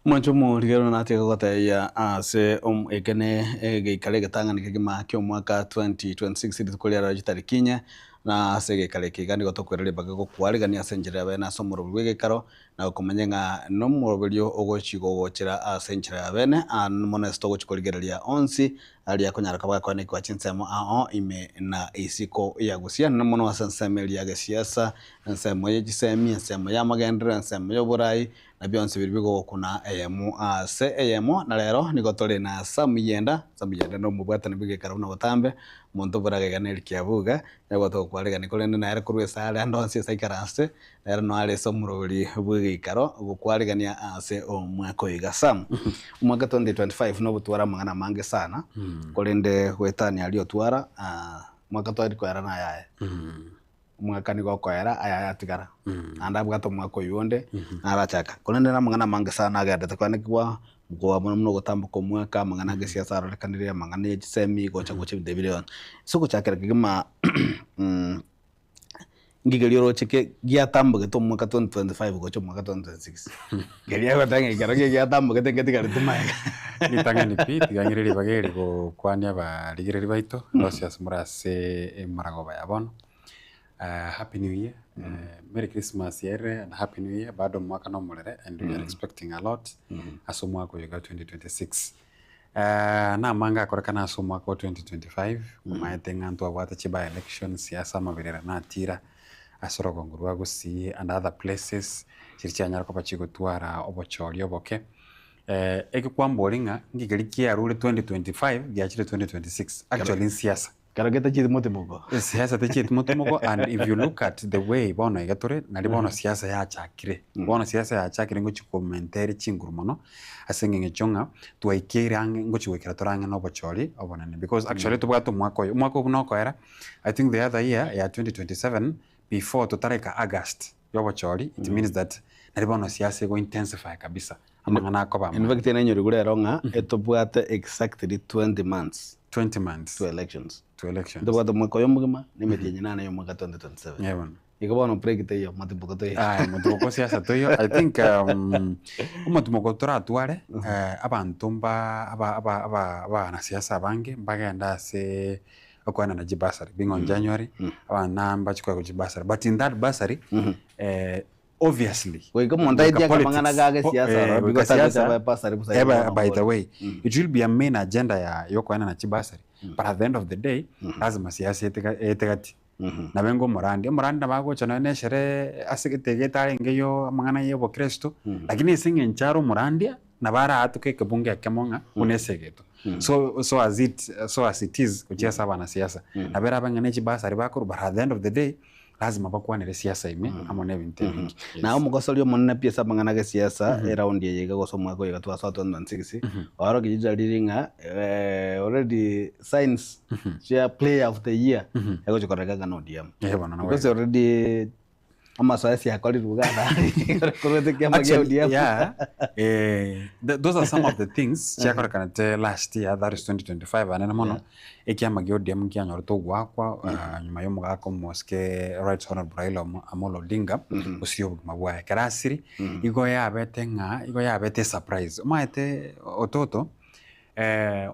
Omwancho omorigerero natiga gotebia ase eke ne egeikaro egetang'ani kegima ki'omwaka 2026 rituko ria rero chitariki inye, na ase egeikaro eke iga nigo tokoira ribaga gokwarigania ase enchera ya bene ase omoroberi bw'egeikaro na gokomanya ng'a nomoroberio ogochi gogochera ase enchera ya bene mono ase togochi korigereria onsi aria akonyara koba gakoenekigwa chinsemo ao ime na isiko ya Gusii na mono ase ensemo eria ya gesiasa, ensemo ye chisemi, ensemo y'amagenderero, ensemo y'oborai na bionsi biria bigokuna eyemo ase eyemo. Na rero nigo tore na Sam Yenda, Sam Yenda nomobwatani bw'egekaro buna botambe, omonto oboraga iga neri Kiabuga, nigo togokwarigania korende nere korwa ase are ande onsi ase aikaransete, nere noyo are ase omoroberi bw'egeikaro gokwarigania ase omwaka oyo iga. Sam, omwaka 2025 nobotware amang'ana amange sana, korende goetania aria otwara, omwaka twari koera naye aye. Omwaka nigo okoera aya ayatigara, naende abwate omwaka oyio onde narachaka. Korende namang'ana amange sana agenderete koanekigwa, koba buna ogotamboka omwaka, amang'ana a gesiasa arorekanire, amang'ana ya chisemi, gocha gocha ebinto ebi bionsi. Ase ogochakera kegima ngigeria oroche ke giatambogete omwaka 2025 gocha omwaka 2026, keria ogoteba ng'a ekero keria giatambogete nketigareti magega. Ritang'ani pi, tiga ng'ire ribaga eri gokwania abarigereria baito, bonsi ase more ase emaragoba ya bono. Happy new year, Merry Christmas yaerire and happy new year, bado omwaka na omorere and we are expecting a lot ase omwaka oyo iga 2026. Namange akorekana ase omwaka o 2025, omaete ng'a ntwabwate chi by elections ase amaberera natira ase orogongo rwa Gusii and other places, chiria chianyara koba chigotwara obochori oboke. Egekwambori ng'a nki keria kiarure 2025 giachire 2026, actually nsiasa. Kero getachieti motimoko. Siasa techieti motimoko and if you look at the way bono iga tore, nari bono siasa yachakire. Bono siasa yachakire ngochi komenta ere chinguru mono, ase eng'encho ng'a twaikeire ang'e ngochi goikera tore ang'e na obochori obonene. Because actually tobwate omwaka oyo, omwaka oyo buna okoera, I think the other year ya 2027 before totaraika August ya obochori, it means that nari bono siasa ego intensify kabisa, amang'ana akoba In fact nainyorigwe rero ng'a etobwate exactly 20 months 20 months to elections. to elections. Ntobwate omwaka oyo omogima na emetienyi nane ya omwaka 2027. Yeah, bono. Igo bono break teiyo, motimoko toiyo. Aye, motimoko siasa toiyo. I think um, omotimoko toratware eh, abanto mba aba aba aba abanasiasa abange mbagende ase okoenana chibursary being on January abana mbachi koegwa chibursary but in that bursary eh, obviously Goika omonto goika aetie akamang'ana politics ga po- gesiasa eh, ororo, goika because agocha siasa abae bursary busa eba igo by the bono. way it will be a main agenda ya yokoenana chibursary but at the end of the day lazima siasa etega etegati Nabe ng'omorandi, omorandi nabo agocha nonya na esherehe ase egete egete arenge yo amang'ana ya obokristo, lakini ase eng'encho are omorandia, nabo araatoke ekebungo ekemo ng'a buna esegeto. So so as it so as it is gochia ase abanasiasa, nabo erabe ng'a ne chibasari bakorwa but at the end of the day, lazima bakwanere siasa ime amo na ebinto ebinge. Yes. Na omogosori omonene pi ase amang'ana gesiasa eraundi eye iga gose omwaka oyo iga twasoa 2026 oorokia chidalili ng'a already signs chia player of the year egochi kororeka ng'a na ODM. Eh, bono nabo Because already amasoesi akorirwe iga ase korwa ekiama gia Actually, ODM. yeah, eh, those are some of the things chiakorekanete last year that is 2025 anene mono ekiama gia ODM nkianyorete ogoakwa ah, nyuma ya omogaka omosike Right Honorable Raila Amolo Odinga gosiria obogima bwaye ekero asiri igo yabete ng'a igo yabete esurprise omanyete ototo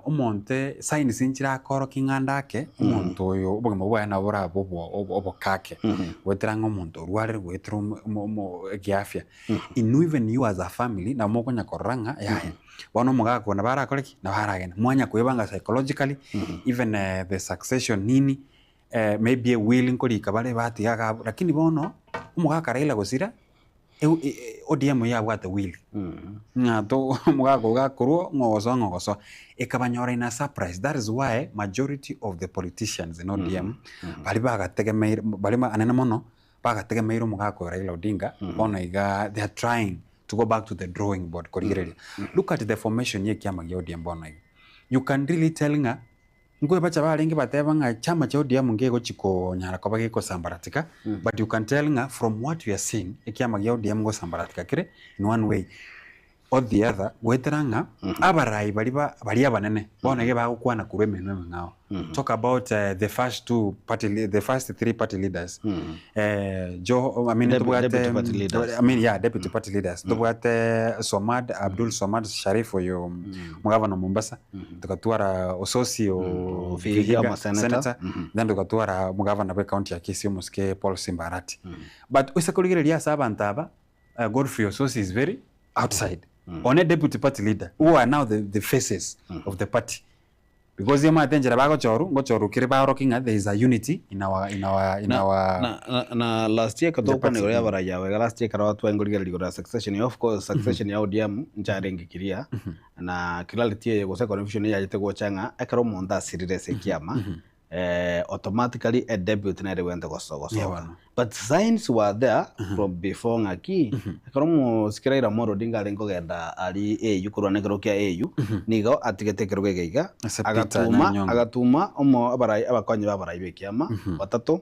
Omonto signs nchirakorokia ng'a ndake, omonto oyo obogima bwaye nabo borabe obo obokake, goetera ng'a omonto orwarire goetera omo omo omo ekiafya. Inwe even you as a family nabo mokonya korora ng'a yaya, bono omogaka oyo nabo arakore ki? Nabo aragende. Mwanya koebanga psychologically, even the succession nini, maybe ewill nkorika bare batiga iga abwo, lakini bono omogaka Raila gosira, ODM yabwate will, ng'a to omogaka oyo gakorwa ng'a ogosoa ng'a ogosoa, ekabanyora in a surprise, that is why majority of the politicians in ODM, baria bagategemeire baria anene mono, bagategemeire omogaka oyo Raila Odinga, bono igaa they are trying to go back to the drawing board korigereria. Look at the formation ya ekiama gia ODM bono iga, you can really tell ng'a. Nkwebacha barenge bateba ng'a chama chia ODM ngegochi konyara koba gekosambaratika, but you can tell ng'a from what you are seeing, ekiama gia ODM ngosambaratika kere in one way. or the other goetera ng'a abarai baria ba baria abanene bono iga bagokwana korwa emenwa emeng'ao. Talk about the first two party lea the first three party leaders Joho I mean Depu- tobwate deputy party leaders. I mean yeah deputy party leaders tobwate Somad Abdul Somad Sharif oyo omogavana o Mombasa tokatwara Osotsi o Vihiga Vihiga omosenator. senator then tokatwara omogavana bwe county ya Kisii omosike Paul Simba Arati. But ase korigereria ase abanto aba Godfrey Osotsi is very outside. One deputy party leader who are now the, the faces of the party. Because omanyete enchera bagochorwa, ngochorwa kere baorokia ng'a there is a unity in our, in our, in Na, our na, na, na last year the togokwana party. igoro y'abaraya aba iga last year ekero twengorigereria igoro ya succession of course succession ya ODM ncharenge kiria na clarity eye gose confusion eyachete gocha ng'a ekero omonto asirire ase ekiama automatically a deputy nere gwente gosoka Yeah, bono. but signs were there from before ng'aki ekero omosike Raila Amolo Odinga arenge kogenda aria AU korwana ekero kia AU nigo atigete ekerogo eke iga Ase Peter agatuma Anyang' Nyong'o. agatuma omo abarai abakonyi ba abarai ba ekiama batato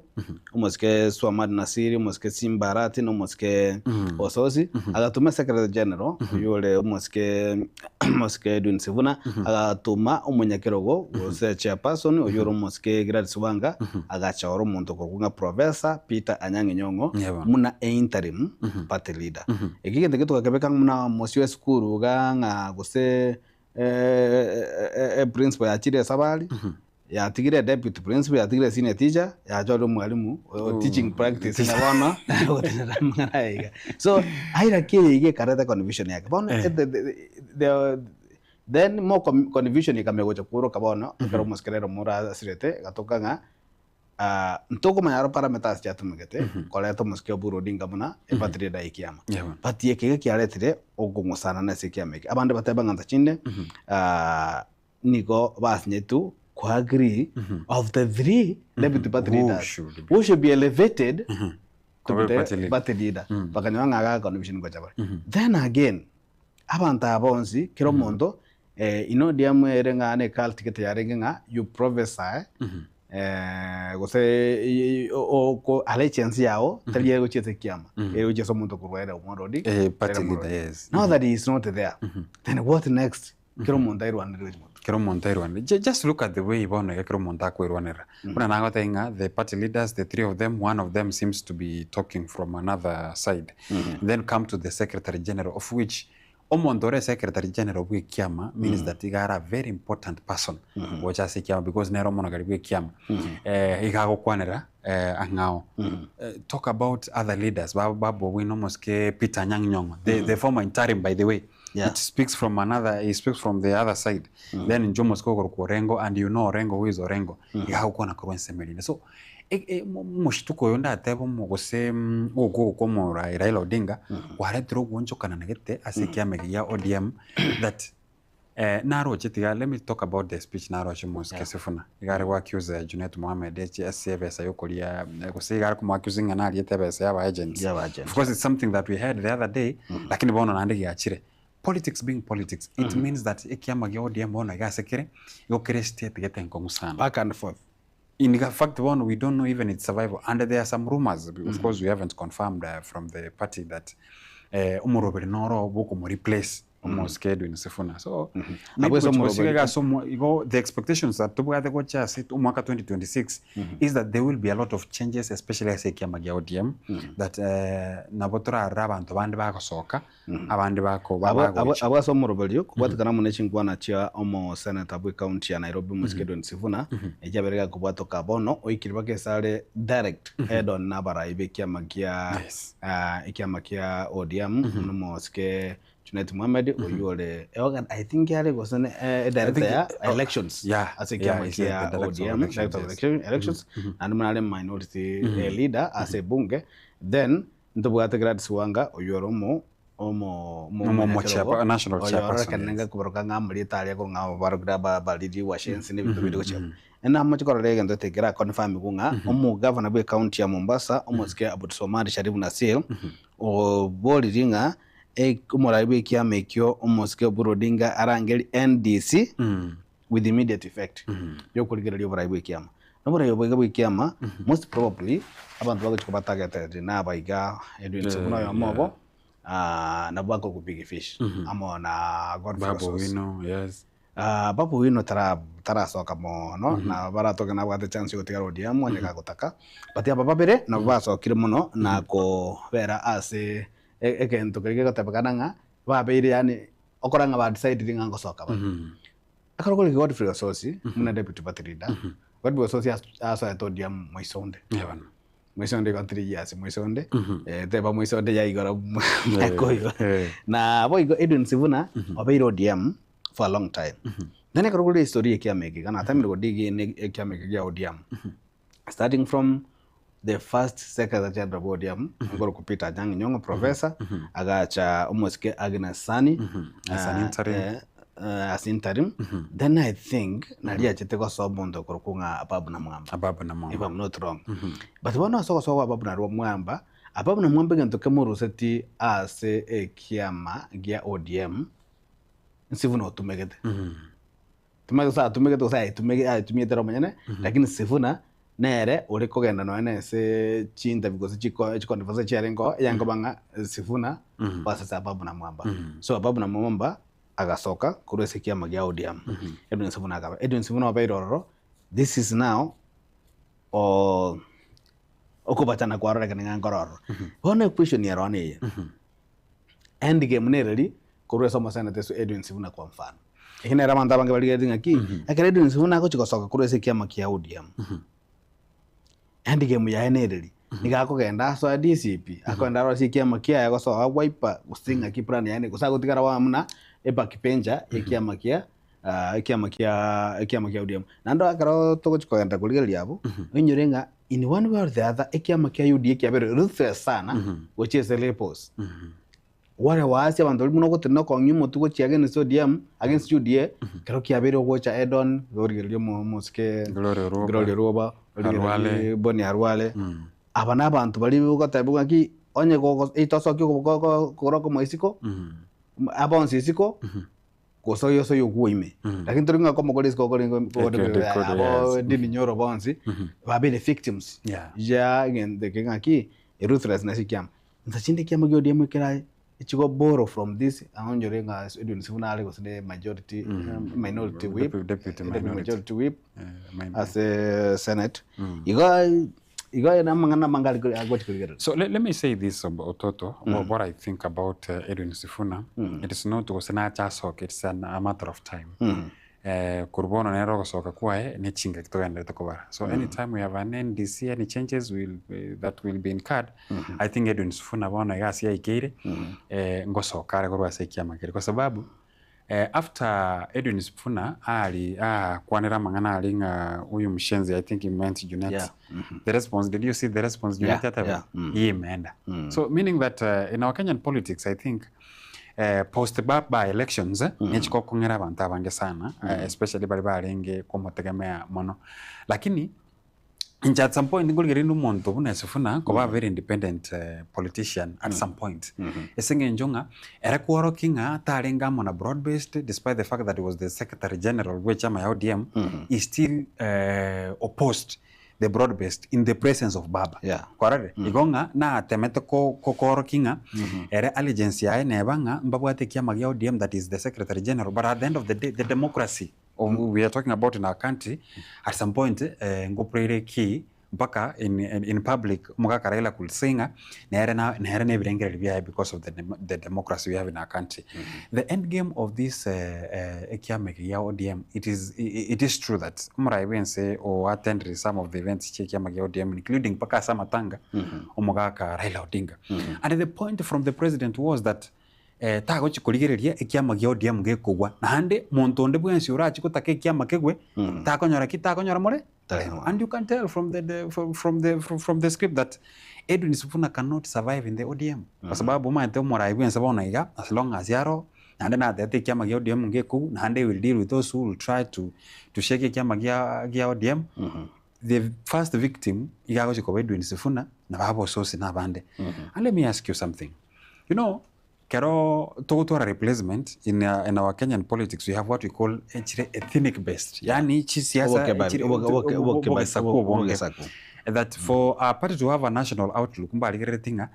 omosike Swamad Nassir, omosike Simba Arati na omosike Osotsi agatuma secretary general oyio ore omosike omosike Edwin Sifuna agatoma omonyakerogo gose chairperson oyio ore omosike Gladys Wanga agachora omonto okorokwa ng'a Professor Peter Anyang'e Nyong'o Yeah, bono. buna interim party leader. Eki egento ekio togakebeka buna omosio esukuru iga ng'a gose eprinciple yachire esabari Yatigire deputy principal, yatigire senior teacher, yachorire omwalimu o teaching practice na bono ogotenena amang'ana aya iga. So hierarchy eye iga ekareta confusion yake. Bono Eh. the, the, the, then more com- confusion ekamenya gocha kworoka bono ekero omosike rero omoro asirete egatoka ng'a ah, ntokomanya aro parameters chiatumegete koreta omosike Oburu Odinga buna eparty leader ya ekiama. Yeah, bono. But eke iga kiaretire okong'usana ase ekiama eke. Abande bateba ng'a ntachinde ah, nigo basinyetwe ko agree of the three deputy party Who leaders should be. who should be elevated to Kobe be the party leader. party leader bakanyora ng'a aga confusion ngocha bare then again abanto aba bonsi kera omonto eh, in ODM ere ng'a ne cult gete yarenge ng'a you prophesy eh, gose i- i- o- oko allegiance yago tari egochia ase ekiama egochia ase omonto korwa ere omorodi Eh, party ere omorodi. leader, yes. now that he is not there then what next Kera omonto airwanerere gochia motwe. Kera omonto airwanerere. Ju- Just look at the way bono iga kera omonto akoirwanerera. Buna nagotebia ng'a the party leaders, the three of them, one of them seems to be talking from another side. Then come to the secretary general of which omonto ore secretary general bwa ekiama means that iga are a very important person gocha ase ekiama because nere omonogeri bwa ekiama. Eh, iga agokwanera eh, ang'ao. Eh, talk about other leaders, ba- Babu Owino, omosike Peter Anyang' Nyong'o, the, the former interim by the way. Yeah. It speaks from another, he speaks from the other side. Then inche omosike okorokwa Orengo and you know Orengo who is Orengo. Iga agokwana korwa ensemo erinde. So e- e- mo- omoshituko oyo ndatebe omo gose mm, ogokwa okwo omorai Raila Odinga kwaretire ogwochokana gete ase ekiama eke gia ODM that eh, naroche tiga let me talk about the speech naroche omosike Sifuna. Iga are go accuse Junet Mohamed echi ase ebesa yokoria gose iga are komo accuse ng'a nariete ebesa ya aba agents. Ya aba agents. Of course it's something that we heard the other day, lakini bono naende giachire. Politics being politics, it means that ekiama gia ODM bono iga ase kere, igo kere state gete enkong'u sana. Back and forth. In fact bono we don't know even its survival and there are some rumors, of course we haven't confirmed from the party that eh, omoroberi noro bwokomo replace omosike Edwin Sifuna. So maybe Abwo ase gochi omoroberi. gosika iga ase omo- igo the expectations that tobwate gocha ase omwaka 2026 is that there will be a lot of changes especially ase ekiama gia ODM that eh, nabo torarore abanto bande bagosoka abande bako ba- Abwo- abwo bagocha. abwo ase omoroberio kobwatekana amo ne chinkwana chia omoseneta bwe county ya Nairobi omosike Edwin Sifuna echiabere gakobwatoka bono oikire mpaka ase are direct head on na abarai ba ekiama kia Yes. ah, ekiama kia ODM buna omosike Junet Mohammed oyio ore eoga I think are gose ne eh, director ya elections yeah, ase ekiama yeah, he's the kia director of ODM elections, director of yes. election- elections naende buna are minority eh, leader ase ebunge then ntobwate Gladys Wanga oyio ore omo omo Omo- omo omonyakerogo, chairpa- national oyo chairperson, ororekanire yes. ng'a ng'a amarieta aria korwa ng'a barokire aba bariri washensi na ebinto binde gochia Namoche korora egento tekera confirm ng'a omogavana bwe county ya Mombasa omosike Abdulswamad Sharif Nassir oboririe ng'a omorai bw'ekiama ekio omosike Oburu Odinga arangerie NDC with immediate effect yokorigereria oborai bw'ekiama. Na oborai obo iga bw'ekiama most probably abanto bagochia koba targeted naba iga Edwin Sifuna oyomo obo. Nabwo bakorokwa Big Fish amo na Godfrey Babu Ossos. Owino, yes. Babu Owino tara tarasoka mono na baratoke nabwate chance yogotigara ODM onye gagotaka but aba babere nabwo basokire mono na kobera ase egento keria gegotebekana ng'a babeire yaani okora ng'a ba decided ng'a ngosoka bare. Ekero kore Godfrey Ossosi buna deputy party leader, Godfrey Ossosi asoete ODM moisonde. Moisonde igo 3 years moisonde, teba moisonde ya igoro mwaka oyo. Na boigo Edwin Sifuna obeire ODM for a long time. Then ekero kore history ya ekiama eke iga natemire go dig in ekiama eke gia ODM. Starting from the first secretary general bwa ODM nkorokwa Peter Anyang' Nyong'o professor, agacha omosike Agnes Sani As an interim. as interim. Then I think naria achete gosoa omonto okorokwa ng'a Ababu Namwamba. Ababu Namwamba. If I'm not wrong. But bono ase ogosoa kwa Ababu Namwamba, Ababu Namwamba egento kemoruseti ase ekiama gia ODM, nsi buna otumegete. Timanyeti gose atumegete gose ayetumege ayetumiete ere omonyene, lakini Sifuna nere ore kogenda nonya na ase chiinterview gose chiko chicontroversy chiarenge oo, eyange koba ng'a Sifuna versus Ababu Namwamba. So Ababu Namwamba agasoka korwa ase ekiama gia ODM, Edwin Sifuna akaba. Edwin Sifuna obeire ororo, this is now okobachana kwarorekana ng'a nkore ororo. Bono equestion ere ororo neye, end game nereri korwa ase omoseneta ase Edwin Sifuna kwa mfano. Eki nere abanto abange barigeretie ng'aki, ekero Edwin Sifuna agochia gosoka korwa ase ekiama kia ODM, end game yaye nereri, nigo akogenda asoe DCP, akogenda arosie ekiama kiaye gosoa Wiper gose ng'aki plan yaye nere, gose agotigara bono buna ebackbencher ya ekiama kia ekiama kia ekiama kia ODM. Naende ekero togochia kogenda korigereria abwo, oinyore ng'a in one way or the other, ekiama kia UDA kiabeire ruthless sana gochia ase rebels. Ware waasi abanto baria buna ogotenena okong'ia omotwe gochia against ODM, against UDA, ekero kiabeire ogocha Edon, origereria omo omosike Gloria Orwoba. Gloria Orwoba, origererie Arwale. Bonny Arwale. Aba na abanto baria ogotebiwa ng'aki onye gogo itosokia okobo ko kogoro okomo isiko, aba onsi isiko, gose oyo ase oyo okwo ime. Lakini tori ng'a okomo kore isiko okore Ekio kore, abo yes. Ndindi Nyoro bonsi, babeire victims Yeah. ya egento eke ng'aki, eruthlessness ekiama. Inse chinde ekiama gia ODM ekerae echigo borrow from this aonchore ng'a Edwin Sifuna are gose ne majority minority whip Deputy- deputy deputy minority. majority whip Eh, min- ase senate igo igo aye namang'ana amange are agochi korigereria. So let, let me say this Ototo, mm. what I think about Edwin Sifuna, it is not gose nacha asoke, it's an, a matter of time. Korwa bono nere ogosoka kwaye ne chingaki togenderete kobara. So anytime we have an NDC, any changes will, that will be incurred, I think Edwin Sifuna bono iga ase yaikeire, ngosoka are korwa ase ekiama keria. Kwa sababu, after Edwin Sifuna ari akwanera amang'ana aria ng'a huyu mshenzi, I think he meant Junet. Yeah. The response, did you see the response Junet Yeah, ateba? yeah. Hii imeenda. So meaning that in our Kenyan politics, I think Post ba by elections nechigokong'era abanto abange sana especially baria barenge komotegemea mono. Lakini inche at some point nkorigereria rinde omonto buna Sifuna koba a very independent politician at some point. Ase eng'encho ng'a ere kworokia ng'a tarenge amo na broad based despite the fact that he was the secretary general bwe echama ya ODM he still opposed the broad based in the presence of baba Yeah. kwarorire igo ng'a natemete ko- ko- koorokia ng'a ere allegiance yaye neba ng'a mbabwate ekiama gia ODM that is the secretary general but at the end of the day the democracy of we are talking about in our country at some point eh, ngopreire ki mpaka in, in, in public omogaka Raila could say ng'a nere na nere na ebirengererio biaye because of the, dem- the democracy we have in our country The end game of this ekiama eke gia ODM, it is, it is true that omorai bwense o attended some of the events chia ekiama gia ODM including mpaka ase amatanga omogaka Raila Odinga. And the point from the president was that eh, tagochi korigereria ekiama gia ODM gekogwa naende monto onde bwensi orachi gotaka ekiama kegwe takonyora ki takonyora more Tari And you can tell from the, the from, from the from, from the script that Edwin Sifuna cannot survive in the ODM. Kwa sababu omanyete omorai bwense bono iga as long as yaro naende natete ekiama gia ODM ngekogwa naende he will deal with those who will try to to shake ekiama gia gia ODM. The first victim iga agochi koba Edwin Sifuna na baba Osotsi na abande. And let me ask you something. You know, Kero togotwara replacement in in our Kenyan politics we have what we call echire ethnic based yaani chisiasa Obokeba- echire oboke- oboke- oboke- obogesaku obonge obogesaku. that for a party to have a national outlook mbarigerereti ng'a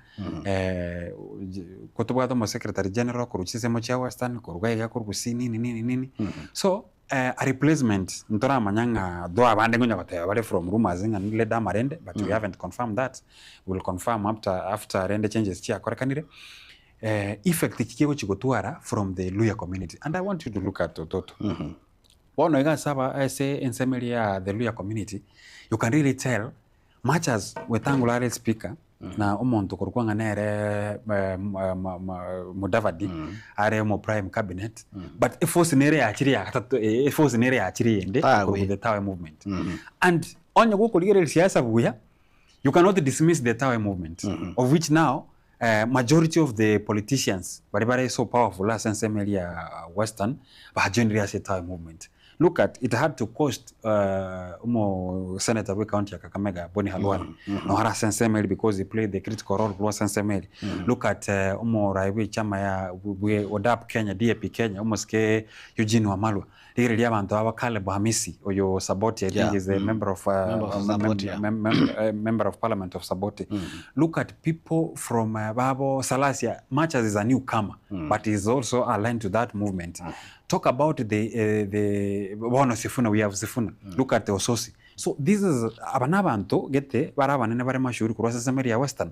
kotobwate omo secretary general korwa chinsemo chia western korwa iga iga korwa gusii nini nini nini so a replacement ntoramanya ng'a though abande nkonya goteba bare from rumours ng'a Lady Amarende but we haven't confirmed that, we will confirm after after rende changes chiakorekanire, effect ki kegochi gotwara from the Luhya community and I want you to look at Ototo. Bono iga ase aba ase ensemo eria ya the Luhya community, you can really tell Much as Wetangula are speaker na omonto korokwa ng'a nere Mudavadi are omo prime cabinet but eforce nere yachire ya gatato eforce nere yachire eyende Tawe. korwa the Tawe movement and onye gokorigereria siasa buya you cannot dismiss the Tawe movement of which now Majority of the politicians baria bare so powerful ase ensemo eria ya western bajoinire ase Tawe movement. Look at it had to cost omo senator bwe county ya Kakamega Boni Khalwale noro ase ensemo eria because he played the critical role korwa ase ensemo eria. Look at omorai bwe echama ya bwe ODAP Kenya DAP Kenya omosike Eugene Wamalwa. Rigereria abanto aba Caleb Hamisi oyo Saboti I think Yeah. is the member of Member of Saboti, yeah. mem- mem- member of parliament of Saboti. Look at people from babo Salasia much as is a newcomer but is also aligned to that movement. Talk about the the bono Sifuna we have Sifuna. Look at the Ososi. So this is aba nabanto gete bare abanene bare mashuhuri korwa ase ensemo eria ya Western.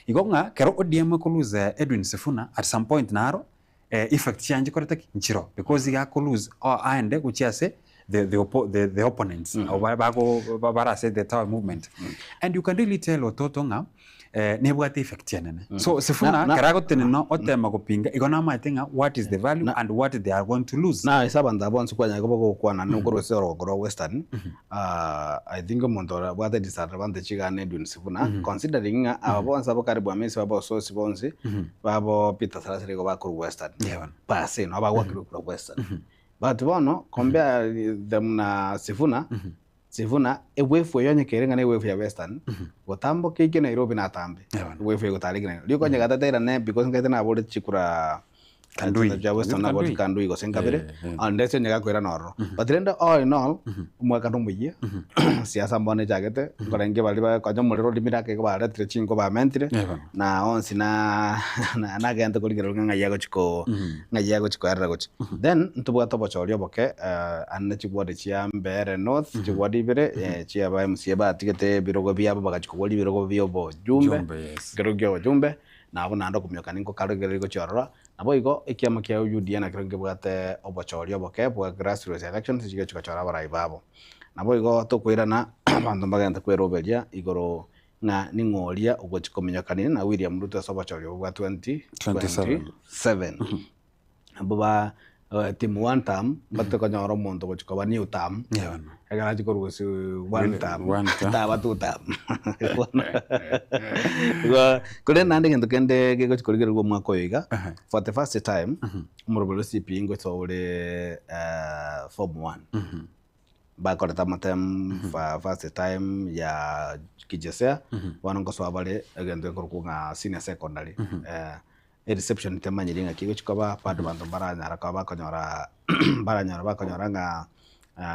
Igo ng'a kero ODM ekolose Edwin Sifuna at some point naro effect chianche koreta ki? Nchiro. Because iga ako lose aende gochia ase the the oppo the the opponents abo bare bago bare ase the tower movement. And you can really tell Ototo ng'a nebwate effect enene. So Sifuna Na- na- ekero agotenena otema gopinga igo namaete ng'a what is the value and what they are going to lose. Na ase abanto aba bonsi kwanyara koba gokwana nokorwa ase orogongo rwa Western, I think omonto orabwate disadvantage iga ne Edwin Sifuna, considering ng'a aba bonsi abo karibu Hamisi babo Osotsi bonsi, babo Peter Salasya nigo bakorwa Western, Yeah, bono. per se nabo bagwakirwe korwa Western. But bono compare them na Sifuna, Sifuna ewave eyo onye kere ng'a na ewave ya Western, gotamboka eike Nairobi natambe, Yeah, bono. ewave egotara eike Nairobi. Rioka onye gatateirane because nkaete naboreti chikura Kandui. chia Western Kandui. naboreti Kandui gose nkabere, Eh, eh. unless onye gakoirana ororo. But rende all in all, omwaka nomoyia, siasa mbono echagete, nkorenge baria bakonya omorero orimire ake igo baretire chinko bamentire, Eh, bono. na onsi na na nagente korigereria ng'a ng'ai agochi ko ng'ai agochi koerera gochia. Then ntobwate obochori oboke ande chiward chia Mbeere North, chiward ibere, chia aba MCA batigete ebirogo biabo bagachia kobori ebirogo bia obojumbe, Jumbe, yes. ekerogo kia obojumbe, nabo naende okominyoka ninkokarogereria gochia ororo. Naboigo ekiama kia UDA nakero nkebwate obochori oboke bwa grassroots elections chigochi gochora abarai babo. Naboigo tokoirana abanto mbagente kweroberia igoro ng'a ning'o oria ogochi kominyokania na William Ruto ase obochori obo bwa 2027. Abwo ba team one term mbate konyora omonto ogochi koba new term Yeah, bono. ekero achia korwa gose one term One term. taba two term. Igo korende naende egento kende gegochi korigererwa omwaka oyo iga, for the first time, omorobori o CPE ngocha ore form one. Bakorete amatemu for first time ya KJSEA, bono ngosoa bare egento gekorokwa ng'a senior secondary. Ereception temanyiri ng'aki egochi koba, bado banto mbaranyara koba bakonyora mbaranyara bakonyora ng'a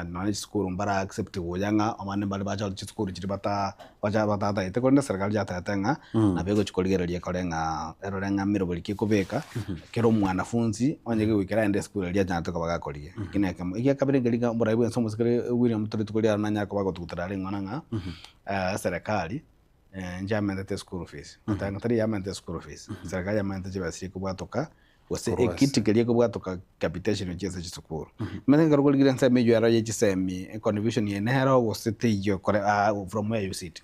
nonya chisukuru mbara accept buya ng'a abande mbare bachore chisukuru chiria bata bacha batatagete korende eserikari yatebete ng'a nabo egochi korigereria ekore ng'a erore ng'a emeroberi ki ekobeka, kera omwanafunzi onye kegoikera aende esukuru eria anyarete koba gakorigia. Eki na ekemo. Egia kabere nkeri ng'a oborai bwa ense omosikari William Ruto rituko riaro nanyare koba agotugutera ring'ana ng'a eserekari Inche yamentete school fees, goteba ng'a tari yamentete school fees, serikali yamentete chibesa chikobwatoka gose Korwa ase. ekiti keria ekobwatoka capitation gochia ase chisukuru. Omanyete ekero okorigera ensemo eywo ero ya chisemi, econtribution eye nero gose teiyo kore from where you sit.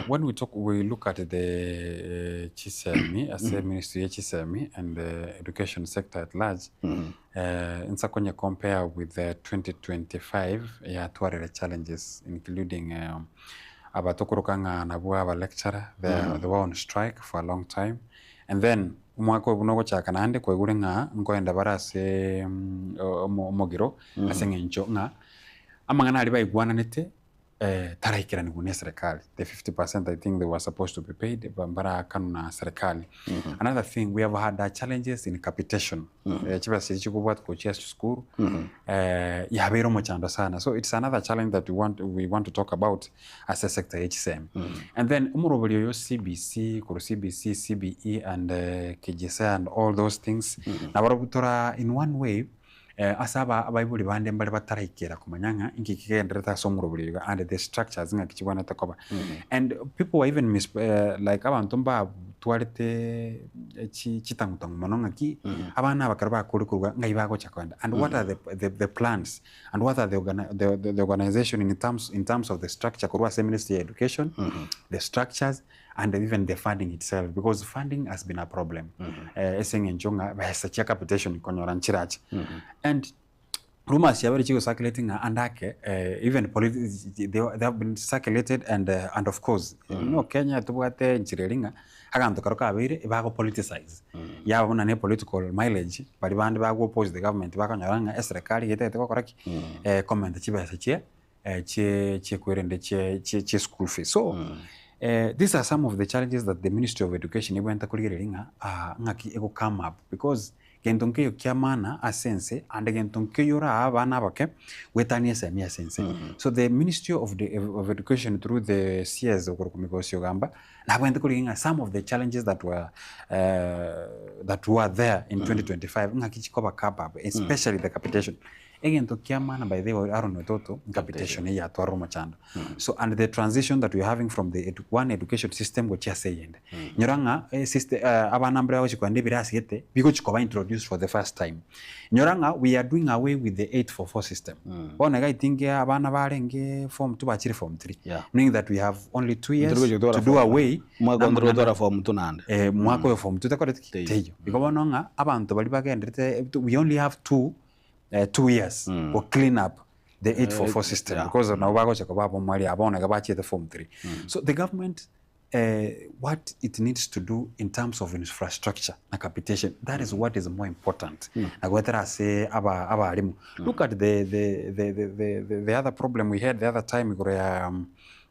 When we talk we look at the chisemi ase ministry ya chisemi and the education sector at large insa konye compare with the 2025 yatwarire challenges including Abatokoroka ng'a nabwo aba lecturer, they, they were on strike for a long time. And then omwaka oyo buna ogochaka naende kwaigure ng'a nkoenda bare ase omogiro ase eng'encho ng'a amang'ana aria baigwananete Taraikeraniwu ne serikali, the 50% I think they were supposed to be paid ba mbaraakanwa na serikali. Another thing we have had challenges in capitation, chibesa chiria chikobwatwa gochia ase chisukuru yabeire omochando sana so it's another challenge that we want, we want to talk about ase sector ya chisemi. And then omorobori oyo CBC, korwa CBC, CBE and KJSEA and all those things, nabarobwo tora in one way Ase aba abaibori bande mbare bataraikera komanya ng'a inki kegendererete ase omorobori oyo iga and the structures ng'aki chibwenerete koba. And people were even mis like abanto mbatwarete chi chitang'utang'u mono ng'aki abana aba ekero bakorire korwa ng'ai bagocha kogenda and what are the the the plans and what are the organi the the organization in terms in terms of the structure korwa ase ministry ya education, the structures and even the funding itself because funding has been a problem ase eng'encho ng'a besa chia capitation konyora nchirache and rumours chiabeire chigo circulating ng'a ande ake even they they have been circulated and and of course you know Kenya tobwate enchera eria ng'a aganto karo kabeire bago politicize yaba buna ne political mileage baria bande bago oppose the government bakonyora ng'a eserekari getagete gokora ki komenta chibesa chia chie chiekwerende chie chie chie school fees so these are some of the challenges that the ministry of education ebwenerete korigereria ng'a ng'aki ego come up because gento nkeiyo kia maana ase ense ande gento nkeiyo orae abana abake goetania esemi ase ense. So the ministry of the of education through the CS okorokwa Migosi Ogamba nabwenerete korigereria ng'a some of the challenges that were that were there in 2025 ng'aki chikoba come up especially the capitation. Egento kia maana by the way Aaron Wetoto capitation eye yatwarire omochando. So and the transition that we are having from the edu one education system gochia ase eyende. Nyora ng'a esystem abana mbare bagochia kogenda ebirasi gete bigochia koba introduced for the first time. Nyora ng'a we are doing away with the 844 system. Bono iga I think abana barenge form two bachire form three. Yeah. Meaning that we have only 2 years Ntorigochia gotwara to do form away mwaka na onde amang'ana gotwara form two naende. Mwaka oyo form two tekoreti ki? Teiyo. Teiyo. Igo bono ng'a abanto baria bagenderete we only have two 2 years go clean up the 844 system because nabo bagocha koba abomwari aba bono iga bachiete form 3. So the government what it needs to do in terms of infrastructure na capitation that is what is more important na goetera ase aba abarimu. Look at the the the the the the the other problem we had the other time igoro ya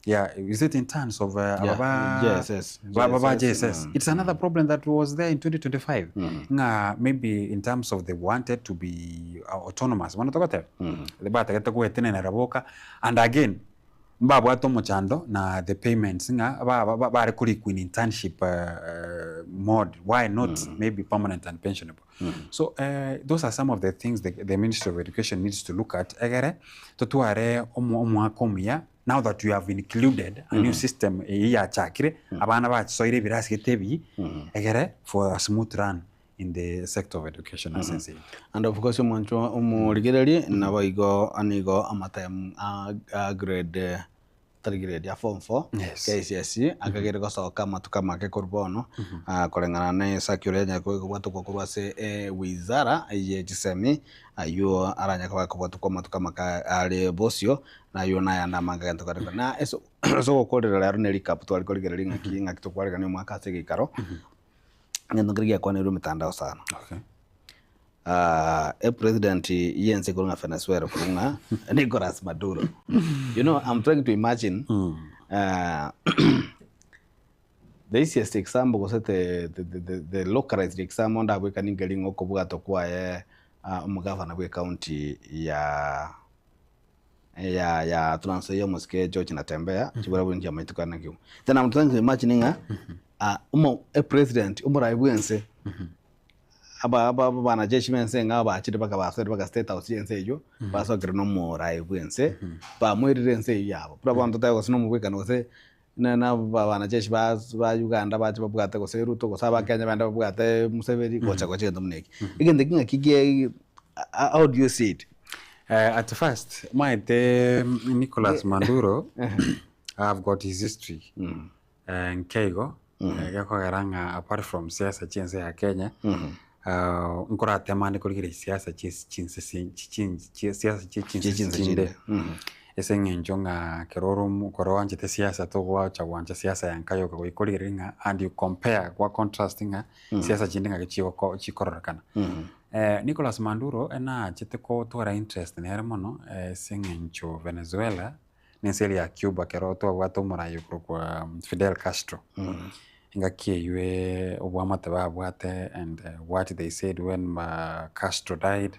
yeah, is it in terms of aba ba JSS. ba ba ba JSS, JSS. It's another problem that was there in 2025. Ng'a maybe in terms of they wanted to be autonomous. Bono togoteba. Batagete gwetenenera boka and again mbabwate omochando na the payments ng'a ba ba bare korikwa in internship mode why not maybe permanent and pensionable. So those are some of the things the, the Ministry of Education needs to look at egere totware omo omwaka omuya now that we have included a new system eyio yachakire abana bachisoire ebirasi gete ebiyi egere for a smooth run in the sector of education ase ense yaito. And of course omonto omorigererie nabo igo nigo amatemu a a grade tari grade ya form 4 Yes. KCSE akagere gosoka amatuko amake korwa bono koreng'ana na esakure yanya kobwatokwa korwa ase wizara ye chisemi aywo aranya koba kobwatokwa amatuko amake are bosio na aywo nayande amange gento kareko na ase ase ogokorera rero ne recap tware korigereria ng'aki ng'aki tokwaregania omwaka ase egeikaro egento nkere giakwanerwe emitandao sana. Epresident yense korwa ng'a Venezuela korwa ng'a Nicolas Maduro. You know, I'm trying to imagine the easiest example gose the, the, the, the, the localized example ndabwekani nkeri ng'a okobwatwa kwaye omogavana bwe county ya ya ya Trans Nzoia omosike George Natembeya chibarabwo nchiamaete kare nakio. Then I'm trying to imagine ng'a omo epresident omorai bwense aba aba abanajeshi bense ng'a bachire mpaka basoire mpaka state house yense eywo basokire na omorai bwense bamoirire ense eywo yabo. Buna bono totebe gose nomobwekano gose na na abanajeshi ba ba Uganda bache babwate gose Ruto gose abakenya bande babwate Museveni gocha gocha egento buna eki. Egento eki ng'aki gie how do you see it? At first, maete Nicolas Maduro, I've got his history. Nkeigo, gekogera ng'a apart from siasa chiense ya Kenya, nkoratema ande korigereria siasa chie chinse siasa chie chinse Chie chinse chinde. chinde. Ase eng'encho ng'a ekero ore omo ekero oanchete siasa togoacha goancha siasa ya nka yoka goika origererie ng'a and you compare gwa contrast ng'a siasa chinde ng'aki chigoko chikororekana. Nicolas Maduro naachete kotwara interest nere mono ase eng'encho Venezuela. Nense eria ya Cuba ekero twabwate omorai okorokwa Fidel Castro, engaki eywo oboamate babwate and what they said when Castro died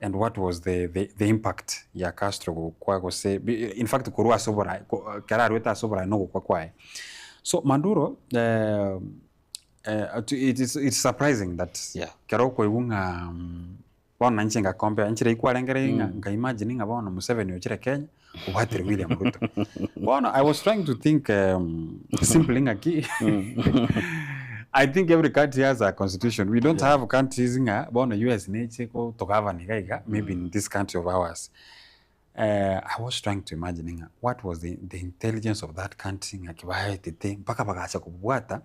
and what was the the the impact ya Castro gokwa gose in fact korwa ase oborai ekero arwete ase oborai na ogokwa kwaye. So Maduro it is it's surprising that Yeah. ekero okoigwa ng'a Bono nainche ngakombea enchera eyio kwarenge ng'a nka imagine ng'a bono Museveni ochire Kenya obwatire William Ruto. Bono I was trying to think simply ng'aki I think every country has a constitution. We don't have countries ng'a bono US neche gotogovern iga iga maybe in this country of ours. I was trying to imagine ng'a what was the, the intelligence of that country ng'aki baetete mpaka bagacha kobwata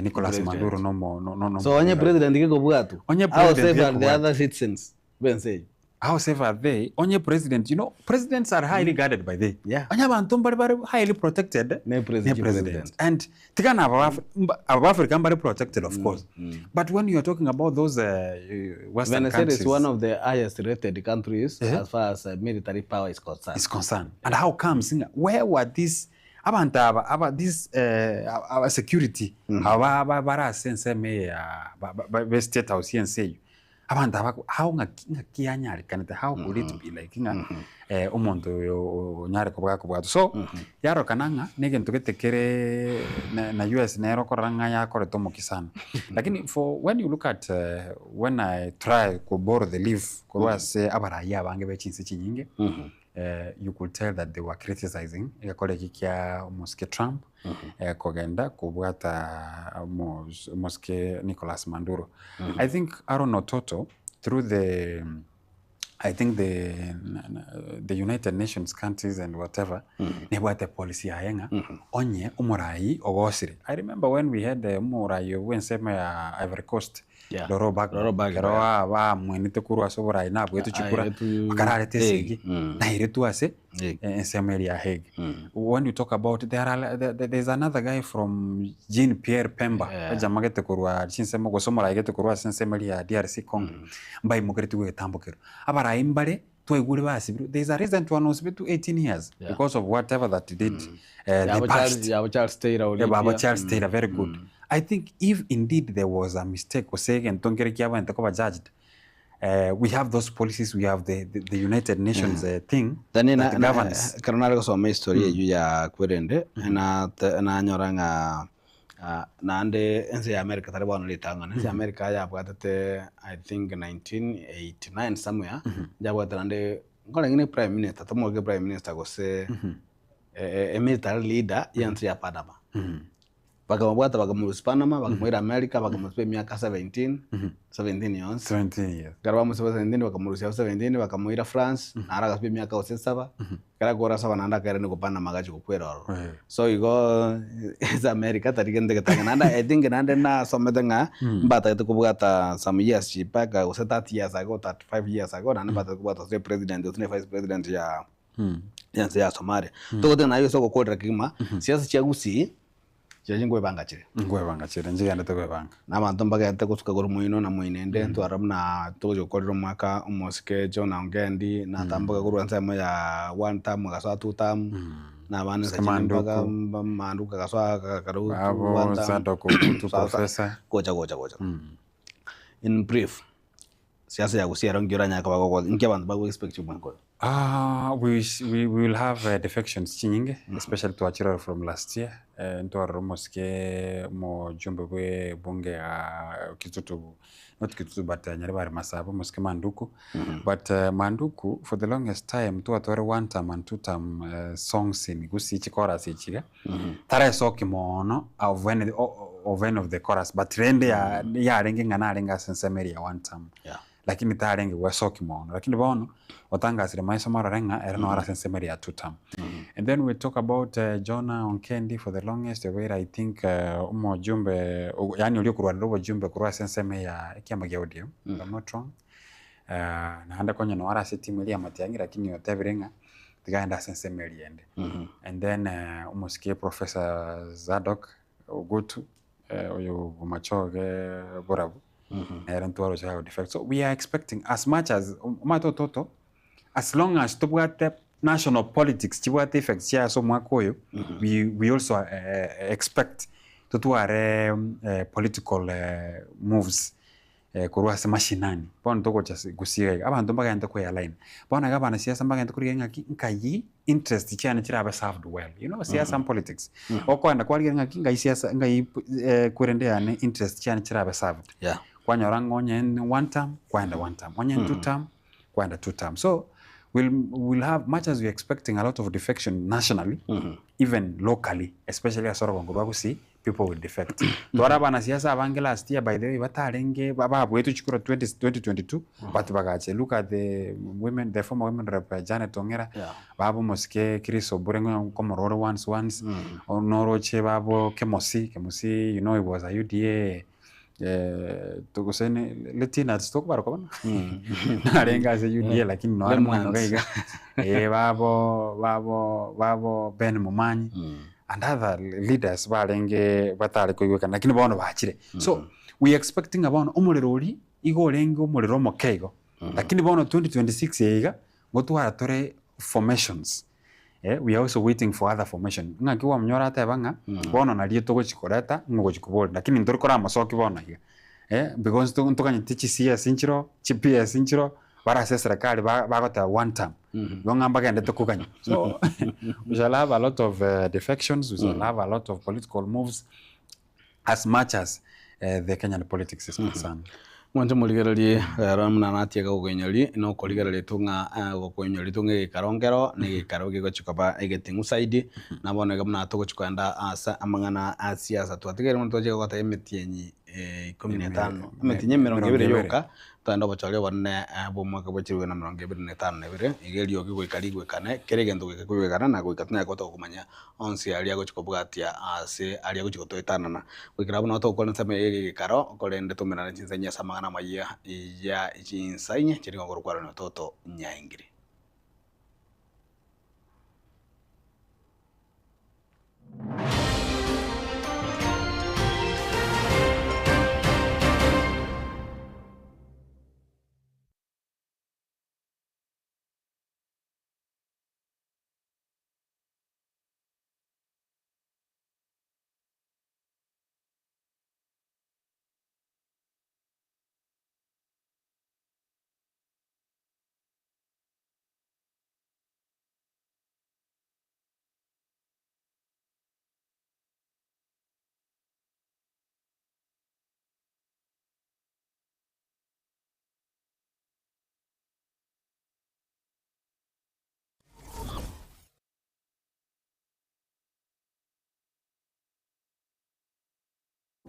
Nicolas President. Maduro nomo no no So onye president gekobwatwa, Onye how president safe are the gekobwatwa. other citizens b'ense eyio? How safe are they? Onye president, you know, presidents are highly guarded by they. Yeah. Onye abanto mbare bare highly protected Ne ne president. president. And tiga na aba aba Africa mbare protected of course. But when you are talking about those western Venezuela countries is one of the highest rated countries as far as military power is concerned. is concerned. And how comes ng'a where were these abanto aba aba this aba security aba ba bare ase ensemo eye ya ba ba be state house ya ense eywo, abanto aba how ng'aki ng'aki yanyarekanete how could it be like ng'a omonto oyo onyare koba gakobwatwa. So, yarokana ng'a na egento gete kere na na US nere okorora ng'a yakorete omokia sana. Lakini for when you look at when I try ko borrow the leaf korwa ase abarai abange be chinse chinyinge, you could tell that they were criticizing egekora eki kia omosike Trump kogenda kobwata omosike Nicolas Maduro. I think Aaron Ototo through the I think the the United Nations countries and whatever nebwate policy yaye ng'a onye omorai ogosire. I remember when we had omorai bwa ensemo ya Ivory Coast Yeah. Laurent Gbagbo, Laurent Gbagbo, ekero yeah. bamwenete korwa ase oborai nabwete chikura Airetwe bakararete Hague. esegi nairetwe ase Hague. ensemo eria ya Hague. When you talk about there are there is another guy from Jean Pierre Pemba Yeah. ejama gete korwa chinsemo gose omorai gete korwa ase ensemo eria ya DRC Congo mbaimokeretigwe egetambo keria. Abarai mbare twaigure basibirwe there is a recent one osibetwe 18 years Yeah. because of whatever that he did the Yabo past. Charles, yabo Charles Taylor Yeah, Baba Olivia. Charles Taylor, very good. I think if indeed there was a mistake gose egento nkere kiabete koba judged, we have those policies, we have the, the, the United Nations thing Dani that na, na, governs. ekero nare gosoma history eywo ya kwerende, na te- nanyora ng'a ah, naende ense ya America tari bono ritang'ani, ense ya America yabwatete I think 1989 somewhere, yabwate naende nkorenge ne prime minister, tomoke prime minister gose e military leader ya ense ya Panama. Bakamobwata bakamorusia Panama, bakamoira America, bakamorusia emiaka 17, 17 yonsi. 17 years. Ekero bamosia 17 bakamorusia 17 bakamoira France, naro agasiba emiaka gose saba, ekero akora saba naende akairana nigo Panama agachia gokwera ororo. So igo ase America tari gento getang'ani. Naende I think naende nasomete ng'a mbatagete kobwata some years mpaka gose 30 years ago, 35 years ago, naende mbatagete kobwata gose president gose ne vice president ya ense ya Somalia. Togotiga naye ase ogokorera kegima, siasa chia Gusii chiaye nkoebanga chire. Nkoebanga chire, nchigendete koebanga. Na abanto mbagete gosuka korwa moino na moino ende, ntwarora buna togochia gokorera omwaka omosike John Ongendi, natamboka korwa ensemo ya one term agasoa two term, na abande Mosike nsa chinde mpaka Manduku. mba Manduku agasoa karo Abo one term. Zadok Ogutu, Sasa, professor. gocha gocha gocha. In brief, siasa ya Gusii ero nki oranyare koba gogo nki abanto bago expect omwaka oyo? Ah, we, we, we will have defections chinyinge especially twachirore from last year eh, ntwarore omosike omojumbe bwe bunge ya Kitutu not Kitutu but Nyaribari Masaba omosike Manduku but Manduku for the longest time twatware one term and two term songs in Gusii chichorus echi iga taresoki mono of any, of any of the chorus but rende ya yarenge ng'a narenge ase ensemo eria ya one term Yeah. lakini tarenge gwesoki mono lakini bono otangasire maiso marore ng'a ere noro ase ensemo eria ya two term and then we talk about Jonah Onkendi for the longest where I think omojumbe yani oria okorwanera obojumbe korwa ase ensemo ya ekiama gia ODM if I'm not wrong naende konya noro ase etimu eria ya Matiang'i lakini otebire ng'a tiga aende ase ensemo eria ende and then omosike Professor Zadok Ogutu oyo bomachoge borabu nere ntwaroche ago defect so we are expecting as much as omanyete ototo as long as tobwate. national politics chibwate effects chiaye ase omwaka oyo, we we also expect totware political moves korwa ase mashinani. Bono togocha ase gusii iga iga, abanto mbagente koealign. Bono iga abanasiasa mbagente korigia ng'aki nkayi interest chiane chirabe served well, you know siasa and politics. Okoenda kwarigereria ng'aki ngai siasa ngai kwerende yane interest chiane chirabe served. Yeah. Kwanyora ng'a onye one term, kwaenda one term, onye two term, kwaenda two term. So we'll, we'll have much as we're expecting a lot of defection nationally, even locally, especially ase orogongo rwa Gusii, people will defect. Twara abanasiasa abange last year by the way batarenge ba- babuetwe chikura 20, 2022 but bagacha look at the women the former women rep eh, Janet Ong'era Yeah. babo omosike Chris Obure ng'o nkomorora ore once once noroche babo Kemosi Kemosi you know he was a UDA gose ne Letinas tokobaroka bono narenge ase UDA lakini nore Remnants. mono iga iga babo babo babo Ben Momanyi and other leaders barenge batare koigwekana lakini bono bachire. So we expecting ng'a bono omorero oria igo orenge omorero omoke igo, lakini bono 2026 eye iga ngotwara tore formations. We are also waiting for other formation. Ng'aki kwamonyora ateba ng'a bono nario togochi koreta ng'a ogochi koboria lakini ntori koramosokia bono iga because ntoganyeti chi CS nchiroo, chi PS nchiroo, bare ase eserekari bagoteba one term, igo ng'a mbagendete koganya. So we shall have a lot of defections, we shall have a lot of political moves as much as the Kenyan politics is concerned. Mwanche morigererie rero buna natiega gokoinyoria, nokorigereria tu ng'a gokoinyoria tu ng'a egeikaro nkero, na egeikaro gegochia koba egeting'u zaidi, na bono iga buna togochia kogenda ase amang'ana a siasa. Twatigaire mono twachia goteba emetienyi ikomi na etano, emetienyi emerongo ebere yoka, togende obochori obonene bwa omwaka bwa chilifu na emerongo ebere na etano na ebere, iga eriogi goika rigwekane, kera egento goika koigwekana na goika tonyare gotoka komanya onsi aria agochia kobwatia aase aria agochia gotoetanana. Goikera abwo nabo togokora ensemo eye y'egeikaro, korende tomerane chinsa inye ase amang'ana amayia ya chinsa inye chiria nigo nkorokwa Aaron Ototo Nyaengiri.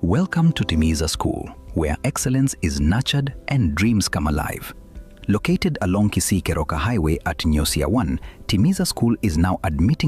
Welcome to Timiza School, where excellence is nurtured and dreams come alive. Located along Kisii Keroka Highway at Nyosia 1, Timiza School is now admitting